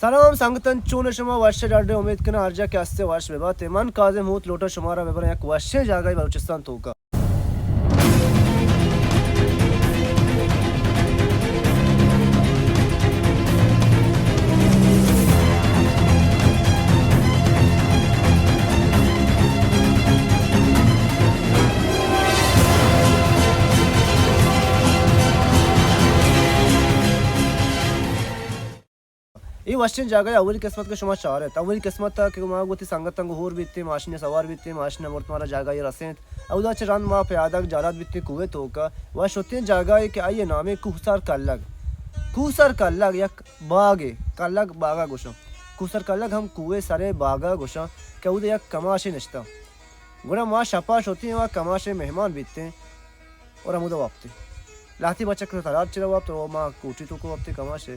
سلام سنگتاں، چون شما؟ وش ڈاڈے، امید کناں ہر جا کہ ہستے وش بباتے۔ من کاظم ہوت لوٹاں شمارا ببراں یک وشیں جاگہے بلوچستان توکا۔ اے وشیں جاگہ اولی قسمت کہ شما چارت۔ اولی قسمت ء کہ ما گوں وتی سنگتاں گوں ہور بیتیں، ماشین ء سوار بیتیں، ماشین ء برت مارا جاگہے رسینت۔ اودا چہ رند ما پیادگ جہلاد بیتیں کوہ ء توک ء و شتیں جاگہے کہ آئی ء نام ء کوہسار کلگ۔ کوہسار کلگ یک باگے، کلگ باگ ء گوشاں۔ کوہسار کلگ ہم کوہ ء سر ء باگ ء گوشاں کہ اودا یک کماشے نشتہ۔ گڑا ما شپ ء شتیں و کماش ء مہمان بیتیں اور ہمودا وپتیں۔ لہتے بچک تلار چرا وپت و ما کوٹی توک وپتیں کماش ء۔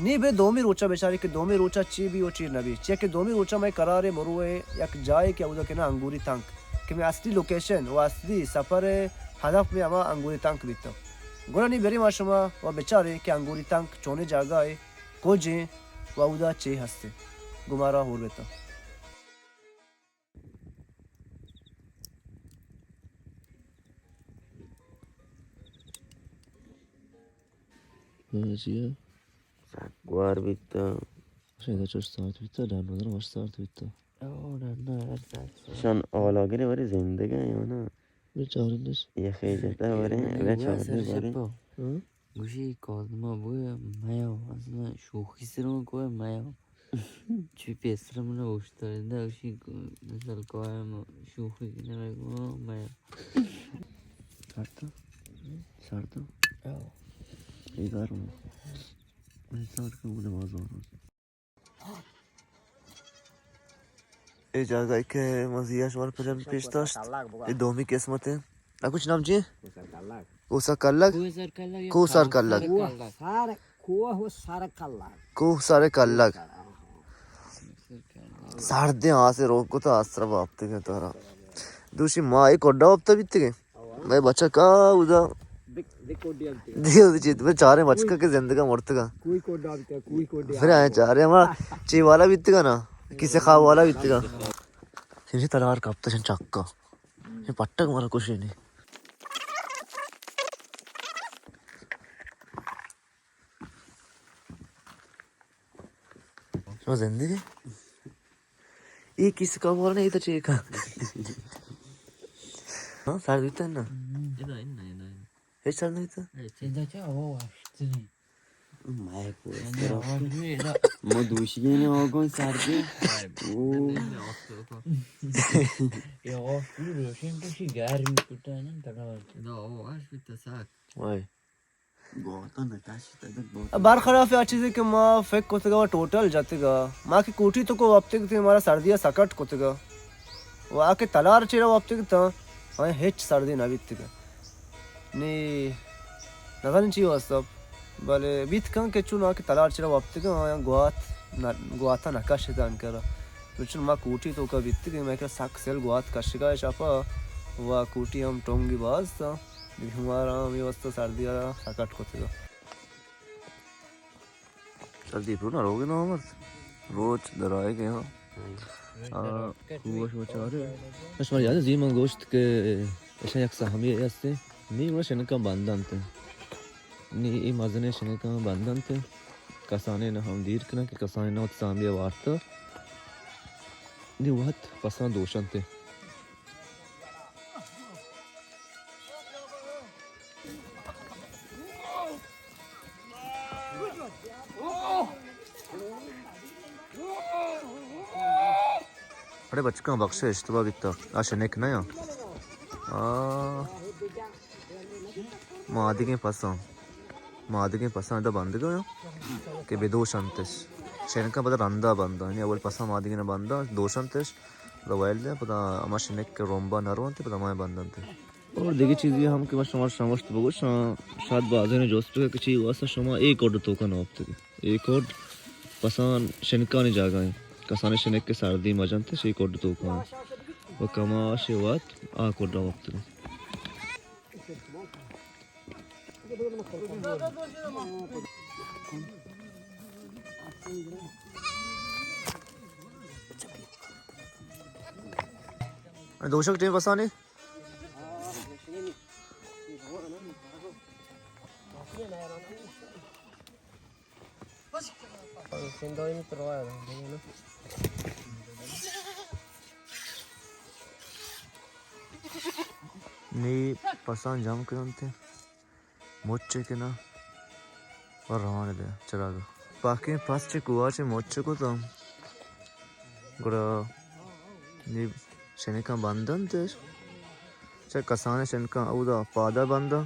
نی بے دومی روچ ء بچاریں کہ دومی روچ ء چی بی و چی نہ بی، چیا کہ دومی روچ ء مئے قرار ء برو ء یک جاہے کہ اودا کہ نا انگوری تنک، کہ مئے اصلی لوکیشن و اصلی سفر ء ہدف مئے ہما انگوری تنک بیتگ۔ گڑا نی بریں ما شما و بچاریں کہ انگوری تنک چونیں جاگہے، کجیں و اودا چے ہستیں۔ گوں مارا ہور بیتگ۔ چیا؟ سک گوار بیتا۔ شاید چوش ساعت بیتا، ڈان بدن وش ساعت بیتا۔ او، ڈان بدن وش ساعت۔ شان اولاگرے وری زندگی یا نا؟ بیچارہ نش۔ یخے جتا وریں، بے چاردے وریں۔ ہاں؟ گوشی کاظمہ بوئے میا، اصلا شوخی سروں کوئے میا۔ چوی پیسر من اوشتاریندا، گوشی مثال کوئے شوخی کنگا میا۔ سرد؟ سرد؟ او۔ اے گرم۔ اے سرد کہ مجھے بازار۔ اے جاگہ کہ ما زیا شمار پجن پیش داشت۔ اے دومی قسمت ہے۔ آ کچھ نام چی ہے؟ کوسا کلگ؟ کوسر کلگ۔ کوسر کلگ۔ کوہ سر کلگ۔ کوہ سر کلگ۔ سردیں آسے روک کو تو آسرا باپتے گئے تارا۔ دوشی ما ایک اڈا باپتا بیتے گئے۔ مئے بچکا اودا۔ دیو چیت، بے چاریں بچکا کہ زندگا مرتگا۔ کوئی کوڈا بیتا، کوئی کوڈا۔ پھر آئے چاریں ہما چی والا بیتگا نا، کسے خواب والا بیتگا۔ ہمشی تلار کپتا شن چکا۔ یہ پٹک مارا کشے نہیں۔ شما زندگی؟ اے کس کا بولنا، اے تو چیکا۔ ہاں، سر دیتا نا۔ ادا، ادا، ادا۔ ہیچ سر نہیں تا؟ ادا چا ہوا واشتنی۔ مائے کو یعنی استرا۔ ہوا بھی ادا۔ ما دوشی نے آگون سر دے۔ او۔ یہ ہوا بھی روشن کشی گرمی کتا نا، تلا۔ ادا ہوا واش بیتا ساک۔ وای۔ برخلاف آ چیزے کہ ما فکر کتگ و ٹوٹل جتگ، ما کہ کوٹی توک وپتگ تیں، مارا سردی ء سکٹ کتگ و آ کہ تلار چیرا وپتگ تاں، آیاں ہچ سردی نہ بیتگ۔ نی نزانیں چی واسطہ، بلے بیت کن کہ چون آ کہ تلار چیرا وپتگ آیاں گوات نہ، گواتا نہ کشتگ انکرا۔ نو چون ما کوٹی توکا بیتگیں، مئے کرا سک سل گوات کشگا شپا و کوٹی ہم ٹونگی باز تاں۔ دگہ مارا ہمے واسطہ سردی ء سکٹ کتگ۔ سردی پرو نہ روگ ء نام مرد۔ روچ درائے گئے ہاں۔ آ، کوش بچارے۔ شمار یاد زی من گوشت کہ اشاں یک سہمی ہستے۔ نی وڑا شنکاں بند انت۔ نی اے مزنیں شنکاں بند انت۔ کسانیں نہ ہم دیر کنن کہ کسانیں نہ وت سہمی وارتا۔ نی وت پساں دوشنت۔ اڑے بچکاں بخش ء اشتباہ بیتا۔ آ شنک نہ یا۔ آ مادگیں پساں۔ مادگیں پساں ادا بندگ ء یا کہ بہ دوش انتش۔ شنکاں پدا رندا بنداں۔ یعنی اول پساں مادگیں بنداں، دوش انتش۔ پدا ویل دے، پدا ہما شنک کہ رمبا نہ رونت، پدا ہمائیں بند انت۔ اور دگہ چیزے ہم کہ من شما شمشت بگوشاں، شاید بازیں جست بہ کہ چی واسطہ شما اے کڈ توکا نہ وپتگ۔ اے کڈ پسان شنکانی جاگہ ایں۔ کسانیں شنک کہ سردی مجنت، اے کڈ توکا ایں۔ و کماش وت آ کڈا وپتگ۔ دوشک ٹیم پسانی۔ نی پسان جام کننت۔ مچ کناں و روان دے چراگ۔ پاکیں پس چہ کوہ ءَ چہ مچ کتاں، گڑا نی شنکاں بندنت، چہ کسانیں شنکاں اودا پادا بنداں،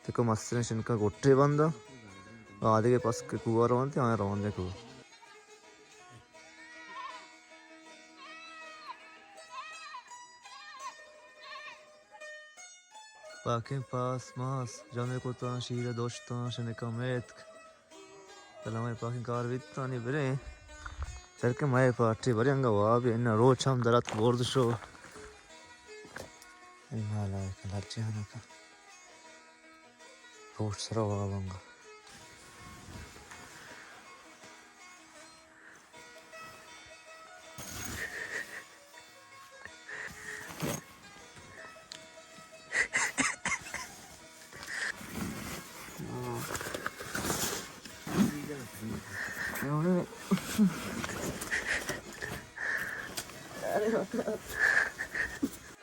تکو مستریں شنکاں گٹے بنداں، و آدگہ پس کہ کوہ ءَ رونت، آیاں رون دے کوہ۔ پاکیں پاس ماس جمع کتاں، شیر ءَ دوشتاں، شنکاں میتک۔ سلام پاکیں کار بیتانی بریں۔ چرکہ مئے پارٹی بریں انگا واب اناں، روچ ہم درات برد شو۔ اے مالا لجانکا۔ روچ سرا واب انگا۔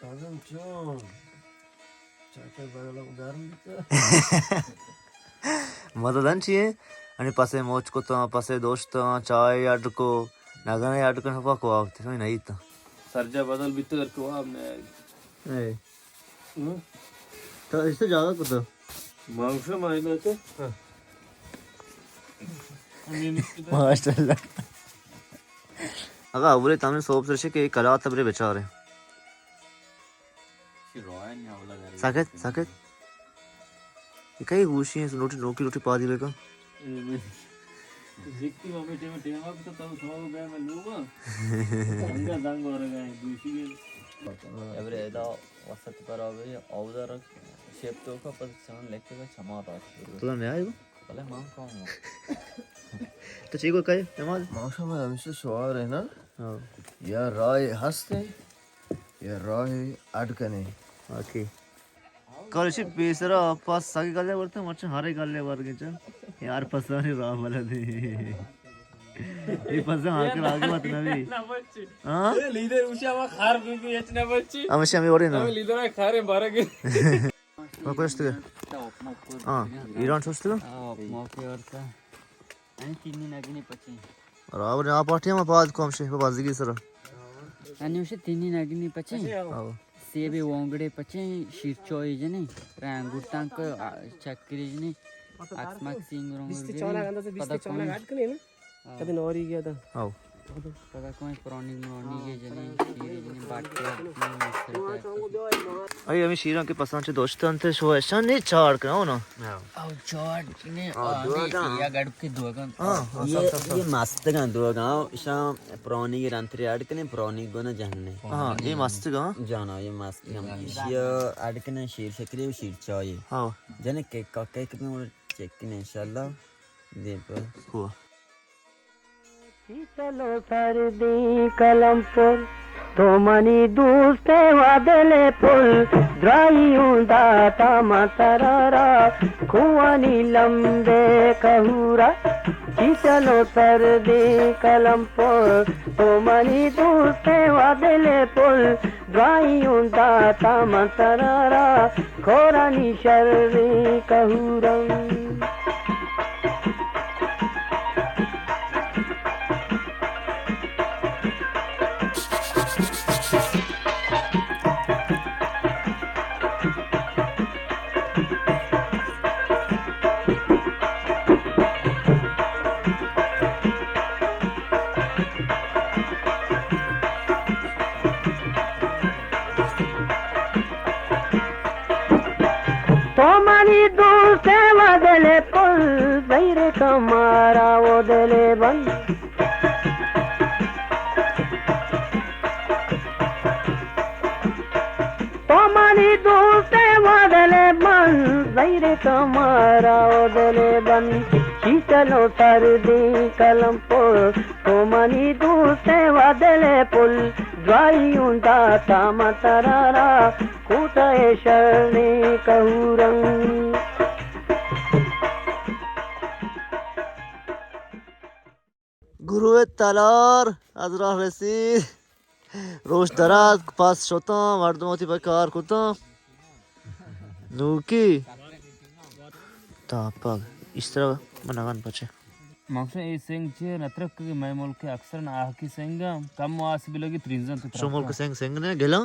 کازم چون؟ چاکر بغل گرم بیتا۔ مزہ دن چی ہے؟ انی پسے موچ کتاں، پسے دوشتاں، چائے اڈ کو، نگنے اڈ کن پاک واب تے، نہیں تا۔ سرجا بدل بیتا در کو واب نے۔ اے۔ ہم؟ تا اس سے زیادہ کتا۔ مانگشا مائنا تے۔ ہاں۔ ماشاءاللہ۔ اگا اولی تامن سوب سرشے کہ کلا تبرے بچارے۔ ساکت، ساکت۔ یہ کئی گوشی ہیں، لوٹی، نوکی لوٹی پادی بکن۔ زکی مامی ٹیم، ٹیم آپ تو تم سو گئے میں لوگا۔ انگا زنگ ہو رہا ہے، گوشی ہے۔ ابرے ادا وسط پر آوے، اودا رکھ، شیپ تو کا پر چان لیکے گا چما راست۔ تو میں آئے گا؟ بلے مان کون ہوں۔ تو چی کو کہے، نماز؟ موسم ہمیشہ سوار ہے نا؟ ہاں۔ یا رائے ہستے، یا راہ اڈ کنے۔ اوکے۔ کارشی پیسرا پس سگے گلے ورتے، مرچاں ہرے گلے ورگے چا۔ یار پسانی راہ بلدے۔ یہ پسا ہاں کر آگے مت نبی۔ ہاں؟ لیدر اوشا ما خار بی بی اچ نہ بچی۔ ہمیشہ ہمیں وڑے نا۔ ہمیں لیدر خارے بارگے۔ ما کجا شتگ؟ ہاں، ایران چوشتگ؟ آ، ما پہ ورتا۔ این تینی نگنی پچیں۔ برابر، آ پارٹی ہم پاد کم شے، بازگی سر۔ انیوش تینی نگنی پچیں۔ آو۔ سیب وانگڑے پچیں، شیر چوئی جنی۔ رنگ گڑتان کو، آ، چکری جنی۔ اکس مکس سینگ رنگ بیست چانا گندہ سے، بیست چانا گاٹ کنے نا؟ ہاں۔ کدی نوری گیا تھا۔ ہاؤ۔ پدا کوئی پرانی مرانی کے جنی، شیر جنی، باٹے، اپنی مستر کا۔ اے ہمیں شیراں کے پسان چے دوستان تے شو ایشان نے چاڑ کنا ہو نا۔ ہاں۔ او چاڑ نے، ہاں، آ، دوگاں۔ یا گڑ کے دوگاں۔ ہاں، ہاں، یہ، سب، سب، سب۔ یہ مستگاں دوگاں، شام پرانی کے رنتری اڈ کنے، پرانی گونا جہنے۔ ہاں، یہ مستگاں۔ جانا، یہ مستگاں۔ یہ اڈ کنے شیر شکری و شیر چائے۔ ہاں۔ جنے کے کا کے کتنے چیک کنے انشاءاللہ۔ دیم پہ۔ ہوا۔ چلو سردیں کلم پر، تو منی دوست و دل پل، درائی اوں داتا ما ترارا، کوانی لمبے کہورا۔ چی چلو سردیں کلم پر، تو منی دوست و دل پل، درائی اوں داتا ما ترارا، کورانی شریں کہورا۔ تو منی دوست و دل پل، زیر تو مارا و دل بند۔ تو منی دوست و دل بند، زیر تو مارا و دل بند۔ چلو سردیں قلم پر، تو منی دوست و دل پل، دعائی اوں داتا ما ترارا، کوٹہ شریں کہورم۔ گروہ تلار از راہ رسید۔ روش دراتک، پس شتاں، مردم وتی پہ کار کتاں۔ نوکی۔ تاپگ۔ ایشترا من نگن پچے۔ مقصد اے سنگ چے نہ ترکگی، مئے ملک اکثر نہ آہکی سنگ کم واس بلگی ترینزن تو شو ملک ترکا۔ سنگ سنگ نے گلاں۔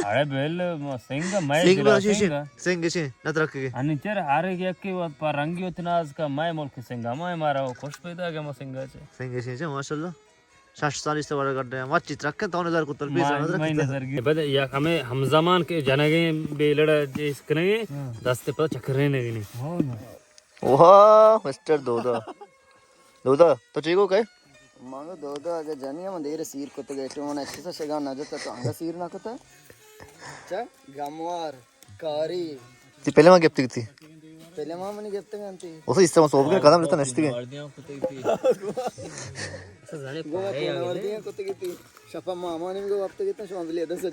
اڑے بل، ما سنگ مئے سنگ گلا باشی سنگ۔ سنگ چے نہ ترکگی۔ انی چر ہر یک کہ پا رنگی وت ناز کا مئے ملک سنگ، مئے مارا خوش پیدا گیا ما سنگ چے۔ سنگ چے چے ماشاءاللہ۔ شش سالی سے وڑا گڈ ہے۔ مچی ترکن تو نظر کتل پیش ما، نظر ما کتل۔ نظر گی۔ بد یک ہمیں ہمزمان کے جنگیں بیلڑ جیس کنگے، ہاں۔ دست پر چکرے نگنی۔ ہاں نا۔ واہ، مسٹر دودا۔ دودا، تو چی کو کہے؟ مانگو دودا، اگر جنی ہم دیر سیر کتگے، تو من اچھے سے شگان نہ جتا تو انگا سیر نہ کتا۔ چا؟ گموار۔ کاری۔ تی پہلے ما گپتگ تی۔ پہلے ما منی گپتگ انتی۔ اسے اس طرح صوب کے قدم رہتا نشتی گئے۔ گوا تو نوردیاں کتگ تی۔ شپا ماما نے گو وقت گتا شما بلی دس۔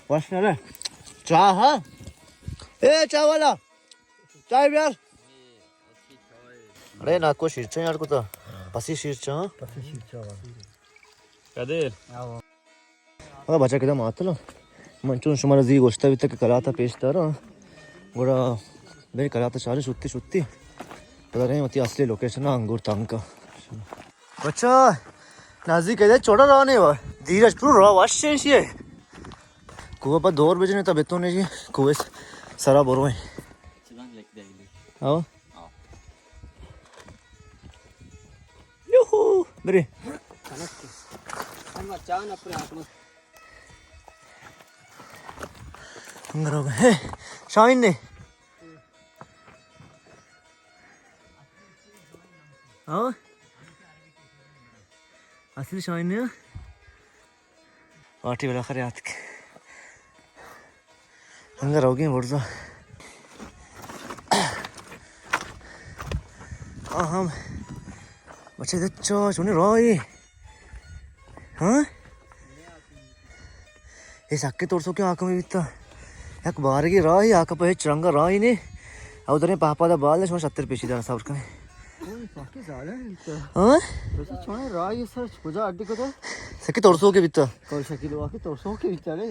وش نہ رہے۔ چاہ ہاں؟ اے چاہ والا، چائے بیار۔ اڑے ناکو شیرچاں یار کتا۔ پسی شیرچاں۔ پسی شیرچاں۔ کدے؟ ہاں، بچا کدم آتلا۔ من چون شمارا زی گوشتا بیتا کہ کلاتا پیش دارا۔ گڑا بری کلاتا چارے شتی شتی۔ پدا رہے وتی اصلی لوکیشن انگور تنکا۔ بچا، نزدیک ہے، چوڑا راہ نہیں ہوا۔ دھیرج پرو راہ وش ہے شیے۔ کوہ پر دور بجنے تا بتونے جی، کوہ سرا برویں۔ آؤ۔ یوہو، برے۔ انگر ہو گئے۔ ہے، شاہین نے۔ ہاں؟ اصل شاہین نے۔ پارٹی بالاخر آتک۔ انگا روگیں برزا۔ آ ہم۔ بچے دچو، چونی راہی۔ ہاں؟ اے سکے ترسوکیں حاکمے بیتا۔ یک بارگی راہی، حاکم پہ ہچ رنگا راہی نے۔ او دریں پاپا دا بال نے، شما شتر پیشی دارا صبر کنے۔ اوئے، سکے زالم بیتا۔ ہاں؟ بچے چونیں راہی سر کجا اڈی کتا؟ سکے ترسوکے بیتا۔ کل شکیل واقعی ترسوکے بیتا رے۔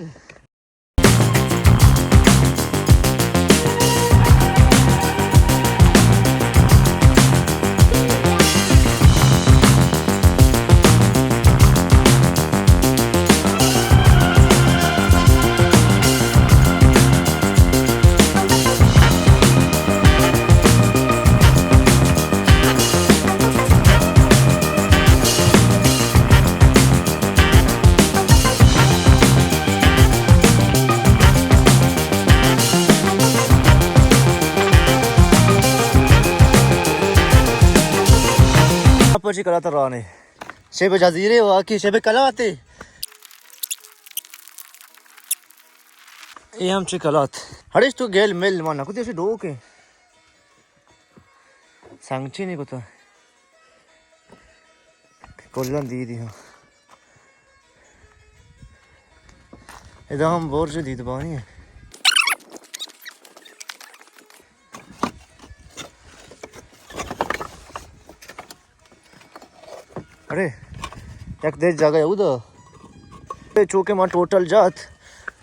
پچی کلات رانے۔ شیب جزیرے واقعی شیب کلاتے۔ اے ہم چی کلات۔ ہڑیش تو گیل مل ما نکو دیشی ڈوکے۔ سنگچی نہیں کتا۔ کلن دی دی ہاں۔ ادا ہم برج دیدبانی ہے۔ اڑے، یک دیر جاگہ اودا۔ اے چوکہ ما ٹوٹل جات۔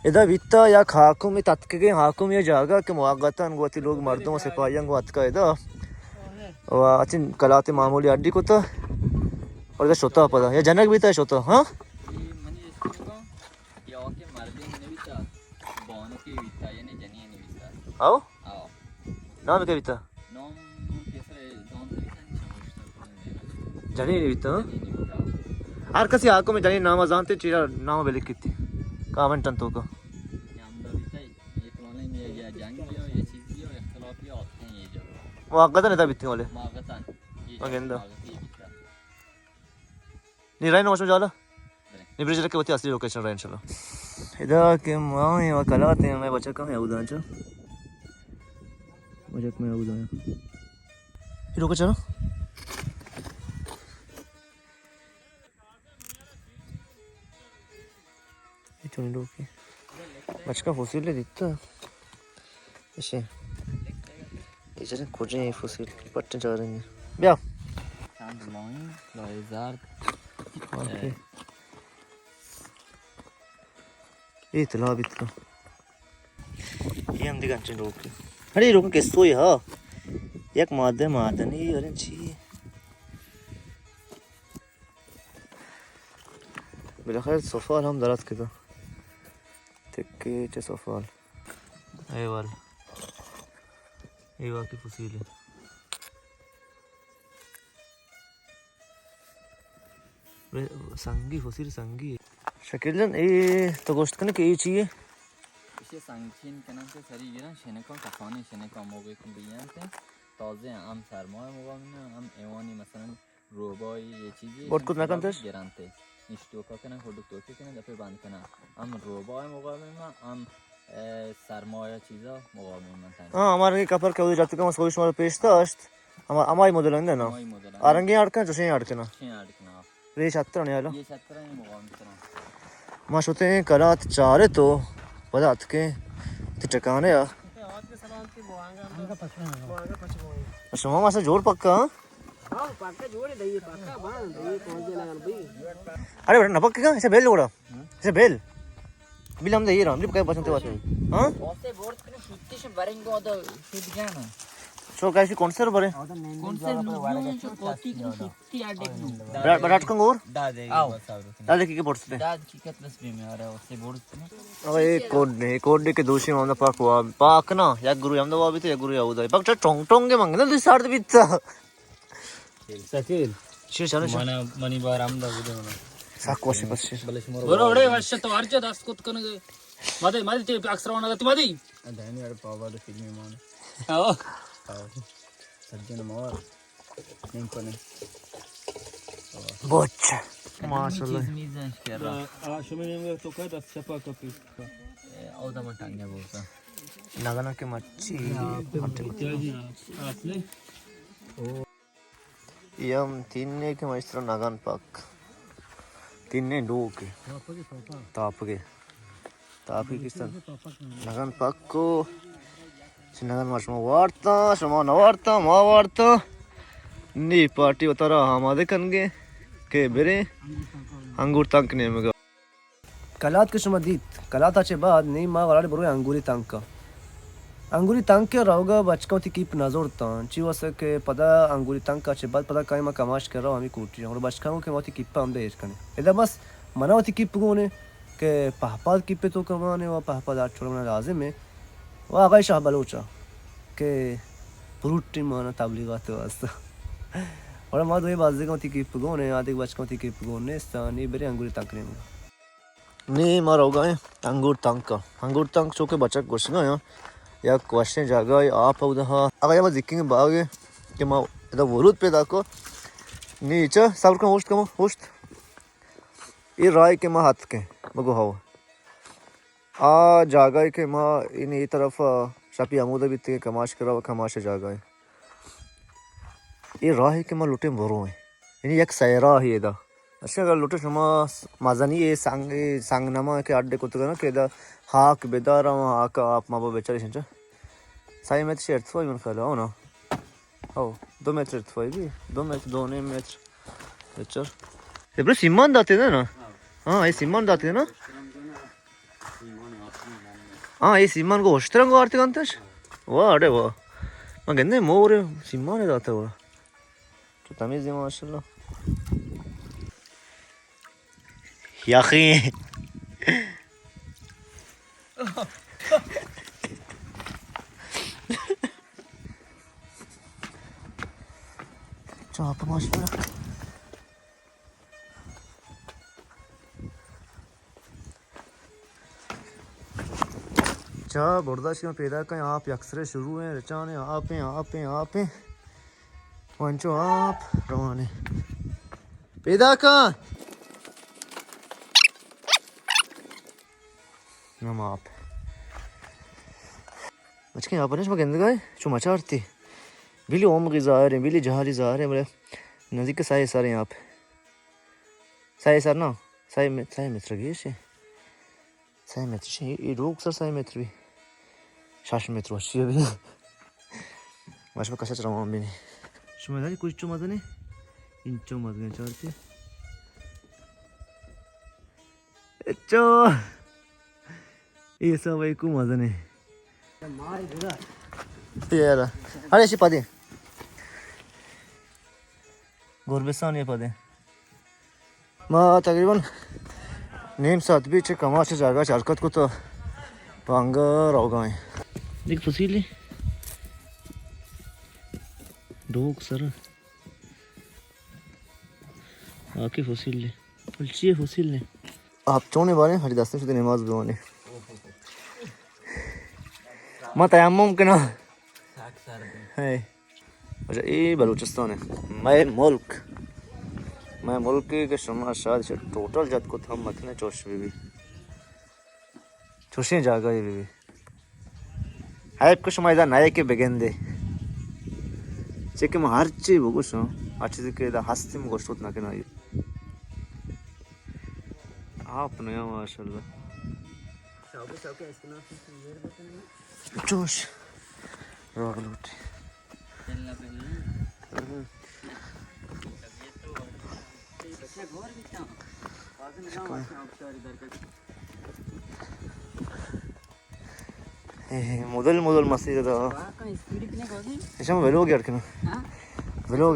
ادا بیتا یک حاکم، اے تتکگیں حاکم، اے جاگہ کہ موقتاً گوں وتی لوگ مردم و سپاہیاں گوں اتکا ادا۔ و اچن کلاتے معمولی اڈی کتا۔ اور ادا شتا پدا۔ یا جنگ بیتا شتا، ہاں؟ اے منی اسکول یا کہ مردین نویتا، بانکی بیتا، یعنی جنین نویتا۔ آؤ؟ آؤ۔ نام کیا بیتا؟ نام، نام کیسا ہے؟ نام تو بیتا نہیں، شما بیتا۔ جنین نویتا؟ جنین نویتا۔ ہر کسی حاکم جنین نام زانتے، چیرا نام بلکھتی۔ کامنٹن توکا۔ یا ہم بیتا، یہ تو نہیں، یہ، یہ جنگ بھی ہو، یہ چیز بھی ہو، اختلاف بھی ہوتے ہیں یہ جگہ۔ موقتاً ادا بیتی والے۔ موقتاً۔ یہ مگندہ۔ موقتی بیتا۔ نی رای نوشو جالا؟ برے۔ نی برجر کہ وتی اصلی لوکیشن رہے انشاءاللہ۔ ادا کہ ما ایں و کلات ایں، مئے بچک ایں اودا چا۔ بچک مئے اودا ایں۔ لوکیشن۔ اے چونیں لوکے۔ بچکا فوسیل دیتا۔ ایشی۔ اے چرے کجا ایں فوسیل؟ پٹیں چاریں۔ بیا۔ چند لائیں، لائے زرد۔ اوکے۔ اے تلا بیت کا۔ اے ہم دگہ انچیں لوکے۔ اڑے لوکے کسوئی ہا۔ یک مادہ مادنی، اڑے چی؟ بالاخره سفال ہم درات کتا۔ تکے چہ سفال۔ اے وال۔ اے واقعی فصیل ہے۔ سنگی، فصیل سنگی۔ شکیل جان، اے تو گوشت کنے کہ اے چی ہے؟ ایشی سنگ چین کنن تے سری گرن، شنکان کسانی شنکان موقع کن بیان تے۔ تازہ ہم سرمایہ مقابل ہم ایوانی مثلاً روبائی یے چیزی بوٹ کت نکنتش؟ گرنتے۔ نشتوکا کنن، ہڈک توکی کنن، دفعہ بند کنن۔ ہم روبائی مقابل ما، ہم، اے، سرمایہ چیزا مقابل من تن۔ ہاں، ہمارے کپر کے وہی جاتے کم سوئی شمار پیش داشت۔ ہم-، ہمائی مدل اندے نا۔ ہمائی مدل اندے۔ آرنگی اڑ کن، چوشیں اڑ کنا۔ چوشیں اڑ کنا۔ ریش اتر نہیں حالا۔ ریش اتر نہیں مقابل کنا۔ ما شتے ہیں کلات چارے تو پدا اتکے تی ٹکانے آ۔ شما ما سے جوڑ پکا، ہاں؟ ہاں، پکا جوڑ ہے، دئیے پکا، باں، دئیے کون دے لگن بھائی۔ ارے بیٹا، نہ پکے گا، اسے بیل جوڑا۔ اسے بیل۔ بیل ہم دئیے رہا، بیل پکا پسند تے بات نہیں۔ ہاں؟ اسے بورد کنو شوتی شے برنگ کو تو شوت گیا نا۔ شو کیسی کون سے بھرے؟ کون سے لوگوں سے کوتی کنو شوتی آ ڈیک نو۔ بڑا، بڑا اٹکن گور؟ دا دے۔ آؤ۔ دا دے کی کے پڑتے؟ دا کی کت بس بے میں آ رہا ہے، اسے بورد کنو۔ او، اے کوڈ نے، اے کوڈ نے کہ دوشی ہمدا پاک وا، پاک نا، یک گروہ ہمدا وا بیتے، یک گروہ اودا۔ پاک ٹونگ ٹونگ کے منگنا دی سارد بیتا۔ سکیل۔ شیر چلو شیر۔ منا، منی بار ہمدا بودے منا۔ ساک وشے بس شیر۔ بلے شما برو اڑے وش تو ہر جا دست کت کنگے۔ مدے، مدے تے اکثر ہونا گتی مدی۔ دہنی اڑ پاوا دے فلمی مان۔ آؤ۔ آؤ۔ سجن مور۔ نیم کنه۔ بوچ۔ ماشاءالله۔ چیز میزنش کرا۔ آ، شما نیم تو که دست چپا کپی۔ او دم ٹانگے بولتا۔ نگنا که مچی۔ یم تین نه که مشتر نگن پاک۔ تین نه دو که۔ تاپگه۔ تاپی کستن۔ نگن پکو۔ چہ نگن ما شما وارتا، شما نہ وارتا، ما وارتا۔ نی پارٹی وتارا آمادہ کنگے کہ بریں انگور تنک نیمگا۔ کلات کہ شما دیت، کلاتا چہ بعد نی ما وراڑے برویں انگوری تنکا۔ انگوری تنک روگا بچکاں وتی کیپ نہ زورتاں، چی واسطہ کہ پدا انگوری تنکا چہ بعد پدا کائیں ما کماش کرا ہمی کوٹی۔ اور بچکاں کہ ما وتی کیپ ہم دے ایر کنیں۔ ادا بس منا وتی کیپ گونے۔ کہ پہپاد کیپے تو کمانے و پہپاد آٹھ ٹوڑ منا لازم ہے۔ و آقای شاہ بلوچا کہ پروٹ ٹیم مانا تبلیغات واسطہ۔ اور ما دوئے بازدگاں وتی کیپ گون ہیں، آدھے بچکاں وتی کیپ گون نیستاں، نی برے انگوری تنک نیمگا۔ نی ما روگا ہیں انگور تنکا۔ انگور تنک چونکہ بچک گوشگا ہیں، یک وشیں جاگہ ہے، آپ اودا ہا۔ آقا یہ ما زکیں باغ ہے کہ ما ادا ورود پیدا کو۔ نی چا صبر کن، ہوشت کمو، ہوشت۔ اے راہے کہ ما اتکیں، بگو ہو۔ آ جاگہے کہ ما ان اے طرف شپی ہمودا بیتگیں کماش کرا و کماش جاگہے۔ اے راہے کہ ما لوٹیں برو ہیں۔ یعنی یک سیراہے ادا۔ اچھا اگر لوٹے شما مزنی اے سنگ، سنگ نما کہ اڈے کتگا نا کہ ادا ہاک بدارا و ہاک آپ ما با بچاری شنچا۔ سائیں مت شرط فائی من خیال ہے، ہو نا؟ او، دو متر ارتفاعی بی، دو متر، دو نیم متر۔ بچار۔ اے بلے سیمان داتے نا؟ ہاں، اے سیمان داتے نا؟ ہاں، اے سیمان کو اشترنگ آرتے گنتش؟ واہ، اڑے واہ۔ من گندے مور سیمان داتا ہوا۔ تو تمیز ہے ماشاءاللہ۔ یخی۔ چاپ ماشاءاللہ۔ چا برداشت کن پیدا کن، آپ یکسرے شروع ہیں، رچانے آپ ہیں، آپ ہیں، آپ ہیں۔ وانچو آپ روانے۔ پیدا کن۔ نہ ما آپ۔ بچکیں آپ نش ما گندگا ہے، چو مچارتی۔ بلی عمقی ظاہر ہیں، بلی جہری ظاہر ہیں، بلے نزدیک سائے سر ہیں آپ۔ سائے سر نا، سائے مت-، سائے متر گیش ہے۔ سائے متر شی، اے ڈوک سر سائے متر بھی۔ شش متر وشی بھی۔ مش کسا روان بھی نہیں۔ شما داری کچھ چو مزنے؟ انچو مزنے چارتی۔ اچو۔ اے سب ایکو مزنے۔ یارا۔ ارے شی پدے۔ گربستان یہ پدے۔ ما تقریباً نیم ساعت بھی چہ کماش جاگہ چہ حرکت کو تو پانگا روگا ہیں۔ دیکھ فصیل ہے۔ ڈوک سر۔ آکے فصیل ہے۔ پلچی فصیل ہے۔ آپ چونے بارے ہری دستن شدی نماز بوانے۔ ما تیمم کنا۔ ہے۔ اچھا، اے بلوچستان ہے۔ مئے ملک۔ مئے ملک کہ شما شاید چہ ٹوٹل جت کت ہم مکنے چوش بی بی۔ چوشیں جاگہ بی بی۔ حیب کہ شما ادا نئے کہ بگندے۔ چہ کہ ما ہر چی بگوشاں، ہر چیزی کہ ادا ہستی ما گوشت نہ کنائی۔ آپ نیا ماشاءاللہ۔ چوش۔ روگ لوٹی۔ اے، اے، مدل مدل مستی دا۔ ایشم ولوگ اڈ کنا۔ ولوگ۔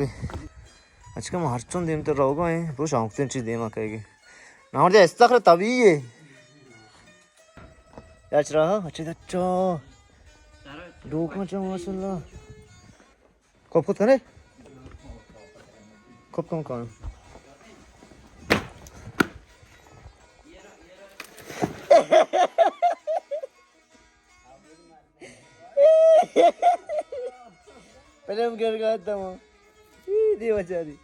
اچھا، ما ہرچون دیم تو روگا ہیں، بلو شانکتیں چیز دیما کہے گے۔ نہ، ہمارے استخر طبیعی ہے۔ یا چرا، اچھا، اچھا۔ ڈوکاں چا ماشاءاللہ۔ کپ کت کنے؟ کپ کن کن۔ پہلے ہم گر گئے تھا وہاں۔ ای دیو چاری۔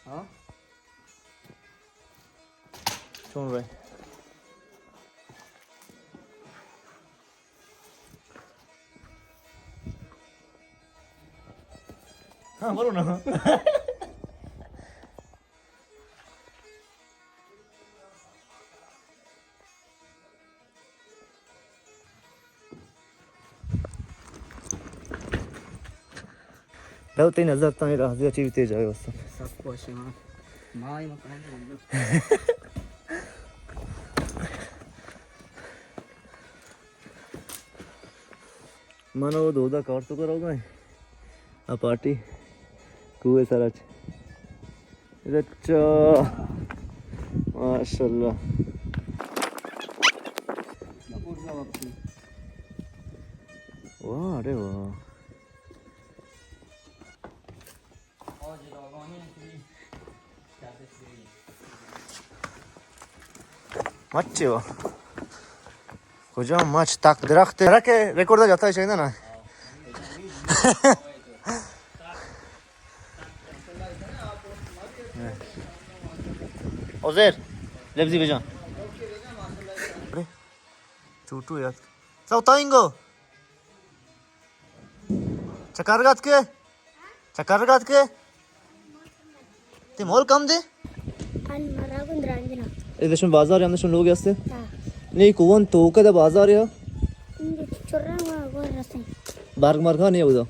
ہاں؟ چون رہے؟ ہاں، بولو نا۔ لو تئی نظر تاں راضی اچھی بھی تیز آئے واسطہ۔ سب خوش ہیں۔ مائی مکان۔ من او دودا کار تو کرو گئے۔ آ پارٹی کوہ سر اچ۔ اچھا۔ ماشاءاللہ۔ واہ، ارے واہ۔ مچے وا۔ کجا مچ؟ تک درخت ہے۔ رکھے ریکارڈ جاتا ہے، شاید نا۔ عزیر، لبزی بجان۔ ارے، چوٹو یاد۔ سو تائنگو۔ چکر گات کے؟ چکر گات کے؟ تی مول کم دے؟ ان مرا گون درانجنا۔ اے دشمن بازار یا دشمن لوگ ہستے؟ ہاں۔ نہیں، کوون تو کدا بازار یا؟ چرا ما گور رسیں۔ بارگ مارگا نہیں ہودا؟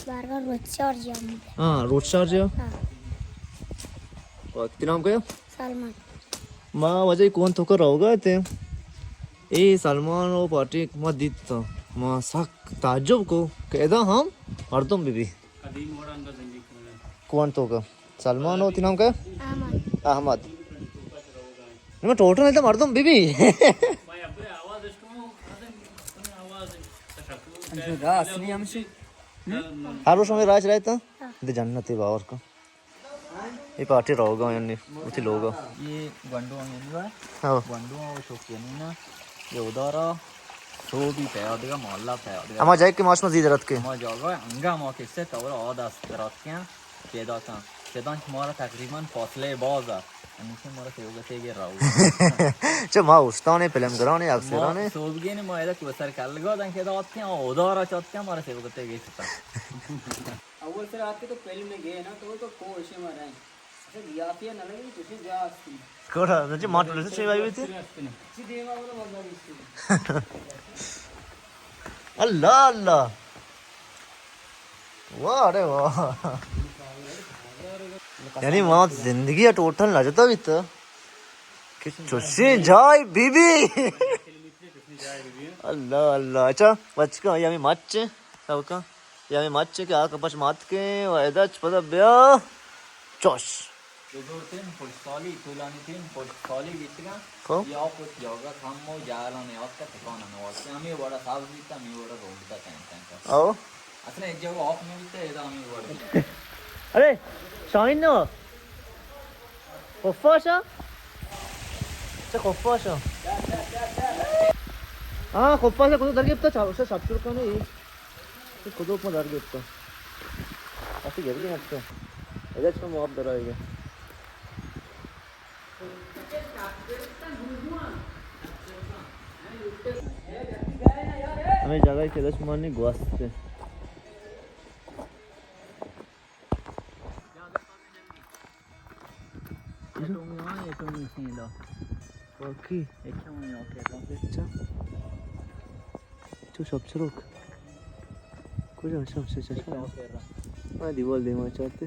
بارگا روچ چار جا۔ ہاں، روچ چار جا۔ ہاں۔ اور کتی نام کیا؟ سلمان۔ ما وجہ کوون تو کر رہوگا تے۔ اے سلمان و پارٹی ما دیت تو۔ ما سک تعجب کو کہ ادا ہم مردم بی بی۔ کوان تو کا؟ سلمان ہو، تئی نام کیا؟ احمد۔ احمد۔ نہ، ٹوٹو نہیں تو مردم بی بی۔ ہر روز ہمیں راج رہتا۔ دے جنت باور کا۔ یہ پارٹی رہوگا یعنی، اسی لوگا۔ یہ گنڈو ہم یعنی۔ ہاں۔ گنڈو ہم چوک یعنی نا۔ یہ ادارا۔ تو بھی پیا دیگا، محلہ پیا دیگا۔ ہما جائے کہ ماش مزید رت کے۔ ہما جاگا انگا ما کسے تو آد است رت کے۔ پیدا کن۔ دانک مارا تقریباً فاصلہ باز ات، ہمیشہ مارا سیوگتے گے راو۔ چہ ما استانے، فلم گرانے، اکثرانے۔ سوبگین ما ادا کوسر کلگا دانک ادا آتکیں، اودا را چاتکیں، مارا سیوگتے گے چتا۔ اول سر آتے تو فلم گے نا، تو تو کوشے مارا۔ اچھا، گیافی نہ لگی، کسی جا استی۔ کوڑا، نچے ماٹ لسے چے بھائی بیتے؟ چی دیما بولا مزہ بیتی۔ اللہ، اللہ۔ واہ، ارے واہ۔ یعنی ما زندگی ءَ ٹوٹل نہ جتا بیتا کہ چوشیں جاہے بی بی۔ اللہ، اللہ۔ اچھا، بچکا، یہ ہمیں مچ ہے، سب کا۔ یہ ہمیں مچ ہے کہ آ کپش مات کے و ادا چ پدا بیا۔ چوش۔ بزرگترین خوشحالی، طولانی ترین خوشحالی بیتگا۔ خب۔ یا کچھ جاگہ ہم و جہلان یاد کا ٹھکانا نواز۔ ہمیں وڑا سبز بیتا، ہمیں vada road the time time کا۔ او۔ اصلاً ایک جگہ آف نہیں بیتا، ادا ہمیں وڑا۔ ارے، شاہین نو۔ خفاشا؟ چه خفاشا؟ ہاں، خفاشا کدو در گپتا، چا، چا، چا، چا، کنه. چه کدوک ما در گپتا؟ اسی گردی نکتا. ادا چه مواب در آئے گا. ہمیں جگہ کے دش مانی گوست ہے. اٹومی ہاں، اٹومی سیلا. باقی؟ اچھا، ہوں یہاں کے تو. اچھا. تو شپ چروک. کجا شپ سے چل؟ ہاں، دیوال دیما چاہتے.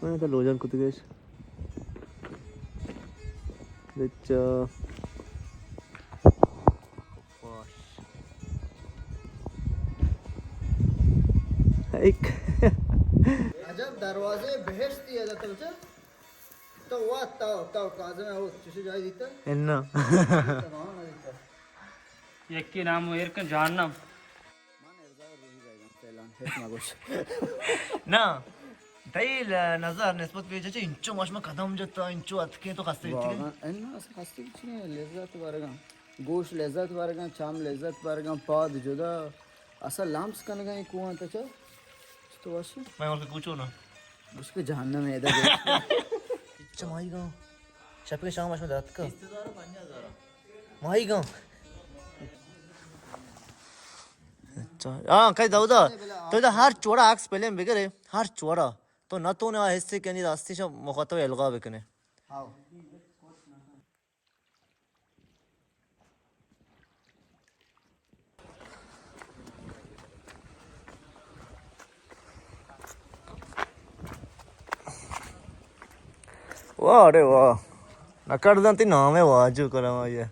ہاں، تو لوجان کتگیش. اچھا. ایک. عجب دروازے بہشتی ہے تو چا؟ تو وات تو، تو کاظم ہے، وہ چشے جائے دیتا؟ انا. تمام ہے دیتا. یکی نام ایر کن جہنم. من ارزا روحی بیگم فعلاً ہچ نگوش. نہ، تئی ل-، نظر نسبت پیچ چہ انچو ماش ما قدم جتا، انچو اتکیں تو خستے بیتی. واقعاً، انا اصلاً خستے بیتی لذت برگاں. گوش لذت برگاں، چم لذت برگاں، پاد جدا. اصل لمس کنگا ایں کوہاں تچا. چطور واشی؟ میں اور کوچو نا. اس کے جہنم ہے ادھر. چمائی گا. شپ کے شام اشما درات کا. بیست ہزار و پنجاہ ہزار. مائی گا. اچھا. ہاں، کئی دودا. تو دا ہر چوڑا عکس پہلے بگرے، ہر چوڑا. تو نہ تو نے حصے کنی راستی شا مخاطب الغا بکنے. ہاں. واہ، ارے واہ. نکڑ دنتی نام ہے واجو کرم آئیے.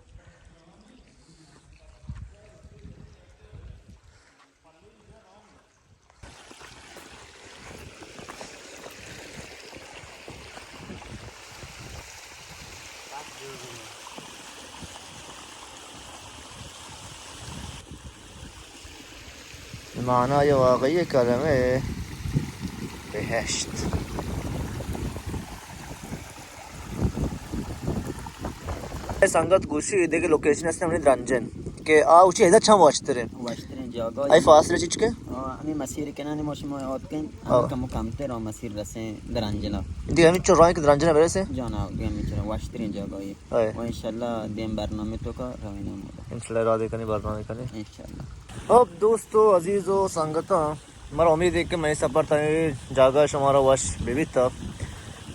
مانا یہ واقعی کلمہ بہشت. سنگت گوشی دیگه لوکیشن است، ہمیں درنجن کہ آ اوچی ادا چم واشترین. واشترین جاگہ. آئی فاصلہ چیچ کے؟ آ، ہمیں مسیر کنانی ما شما یاد کن، ہاں. ہمیں کم کمتر و مسیر رسیں درنجنا. دیگه ہمیں چو رائیں کہ درنجنا برسے؟ جانا، دیگه ہمیں چو واشترین جاگہ ہے. آئے. و انشاءاللہ دیم برنامہ تو کا روینا مولا. انشاءاللہ ارادے کنی برنامہ کنی. انشاءاللہ. خب دوستو، عزیز و سنگتاں، مارا امید ہے کہ مئے سفر تاں اے جاگہ شمارا وش بہ بیتا.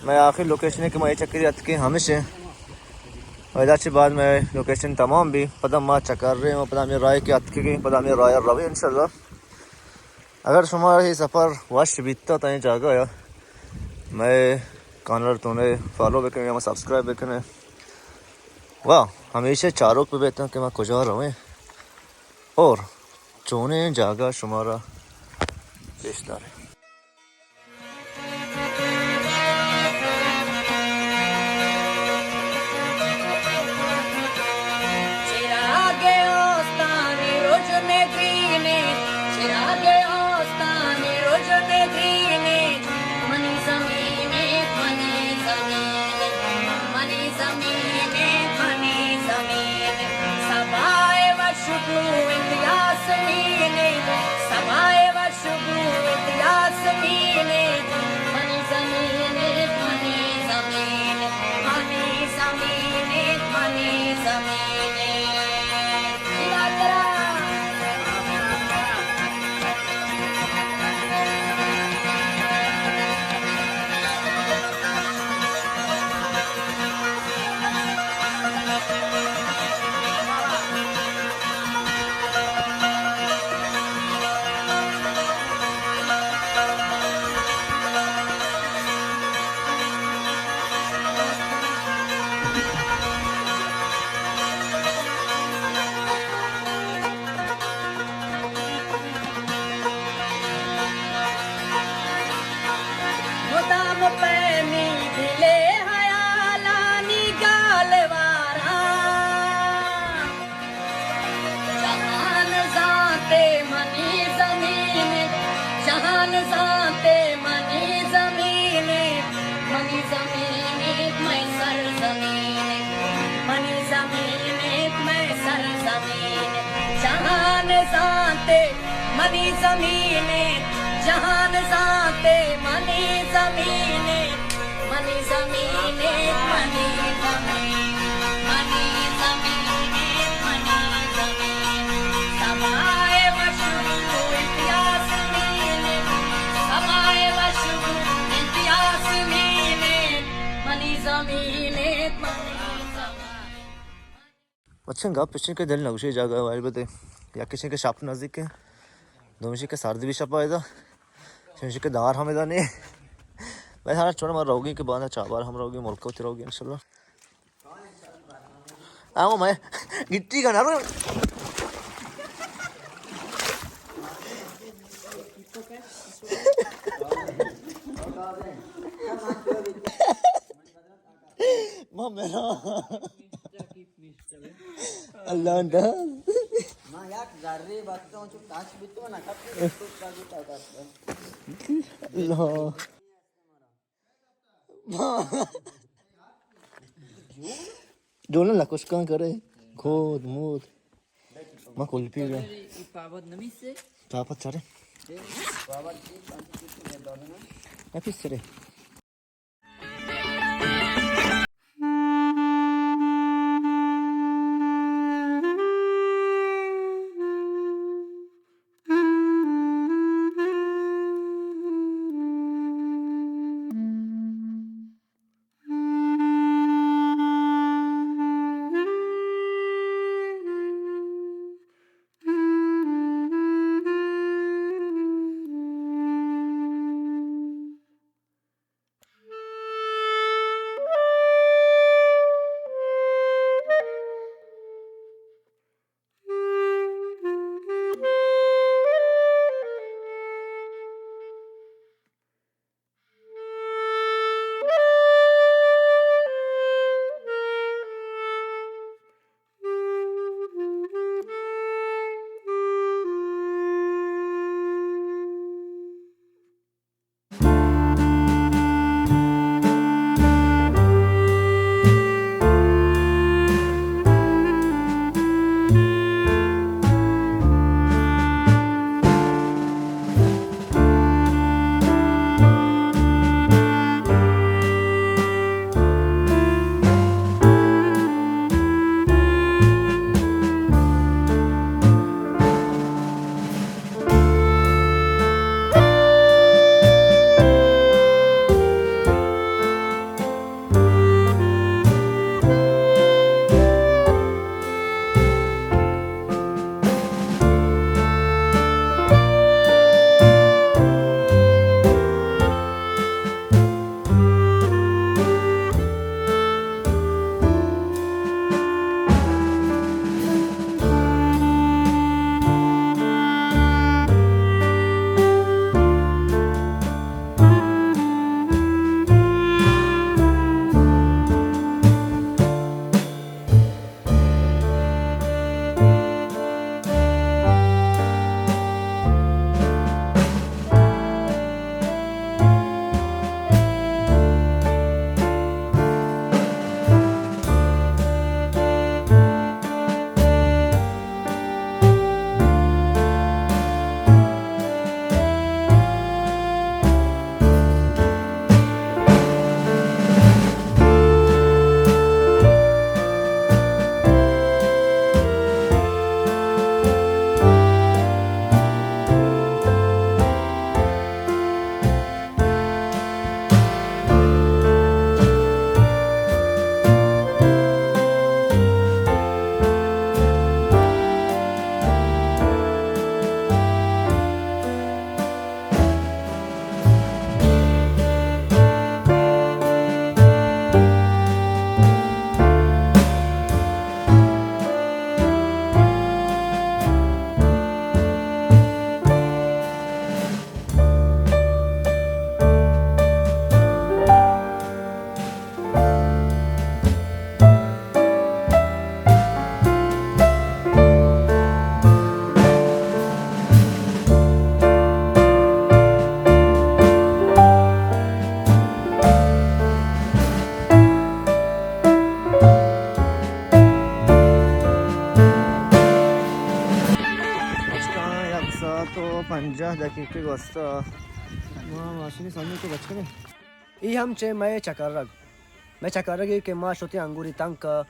مئے آخری لوکیشن ہے کہ ما اے چکری اتکیں ہمش ہے. و ادا چہ بعد مئے لوکیشن تمام بی، پدا ما چکر رہے ہیں، پدا ہمیں رائے کہ اتکیں، پدا ہمیں رائے روے انشاءاللہ. اگر شمارا اے سفر وش بیتا تاں اے جاگہ یا مئے کانال تونے فالو بکنے یا سبسکرائب بکنے. واہ، ہمیشہ چاروک بہ بیتاں کہ ما کجا رویں اور چونیں جاگہ شمارا پیش داریں. چراغ استانی رژن گرینی، چراغ استانی رژن گرینی، منی زمین، منی زمین، منی زمین، منی زمین. سبائے وش بوت یاسمین، سبائے وش بوت یاسمین، منی زمین. زمین ءَ مئے سرزمین ءَ، منی زمین ءَ مئے سرزمین ءَ، جہان زانت ءَ منی زمین ءَ، جہان زانت ءَ منی زمین ءَ، منی زمین ءَ، منی زمین، منی زمین ءَ، منی زمین۔ سبا ءِ وشبو اتیاس مین ءَ، سبا ءِ وشبو اتیاس مین ءَ، منی زمین ءَ، منی زمین۔ بچن گپ اش انت کہ دل نگوشی جاگہ وائر بدے۔ یک اش انت کہ شپ نزدیک انت، دومی اش انت کہ سرد بی شپ ءَ ادا، سیمی اش انت کہ دار ہم ادا نے۔ بھائی سارا چون ما روگی کہ باندا چابار ہم روگی، ملک وتی روگی انشاءاللہ۔ آؤ میں گٹی کا نہ رو۔ ما میرا اللہ انداز۔ ما یک ذرے بستوں چو کاش بیتو نا کپی تو کا گتا۔ اللہ۔ جون لکوشکان کرے کود مود۔ ما کلپی گا۔ پاپت چارے۔ پاپت چارے۔ پنجاہ دقیقہ گوستا۔ ما ماشینی سامنے تو بچ کنے۔ ای ہم چہ مئے چکرگ۔ مئے چکرگی کہ ما شتیں انگوری تنک ء،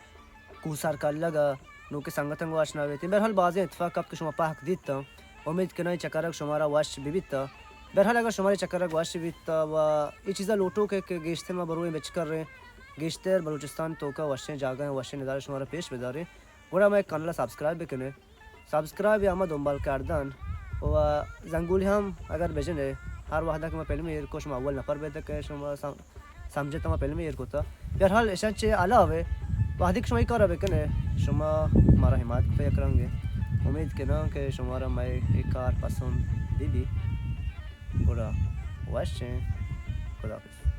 کوسر کلگ ء، نوکیں سنگتاں گوں آشنا بیتیں۔ بہرحال بازیں اتفاق کپت کہ شما پہک دیت۔ امید کناں اے چکرگ شمارا وش بہ بیت۔ بہرحال اگر شمارا اے چکرگ وش بیت و اے چیزا لوٹو کہ، کہ گیشتر ما برویں بچکریں، گیشتر بلوچستان توکا وشیں جاگہ، وشیں نظارے شمارا پیش بداریں، گڑا مئے کانال سبسکرائب بکنے۔ سبسکرائب یا ہما دنبال کردن و زنگولی ہم اگر بجنے، ہر وہدا کہ ما فلم ایر کو شما اول نفر بیت کہ شما سم-، سمجھتا ما فلم ایر کتا۔ بہرحال اشان چہ علاوہ وہدی کہ شما ای کارا بکنے، شما مارا حمایت کتا یک رنگے۔ امید کناں کہ شمارا مئے ای کار پسند بی بی۔ گڑا وشیں۔ خدا حافظ۔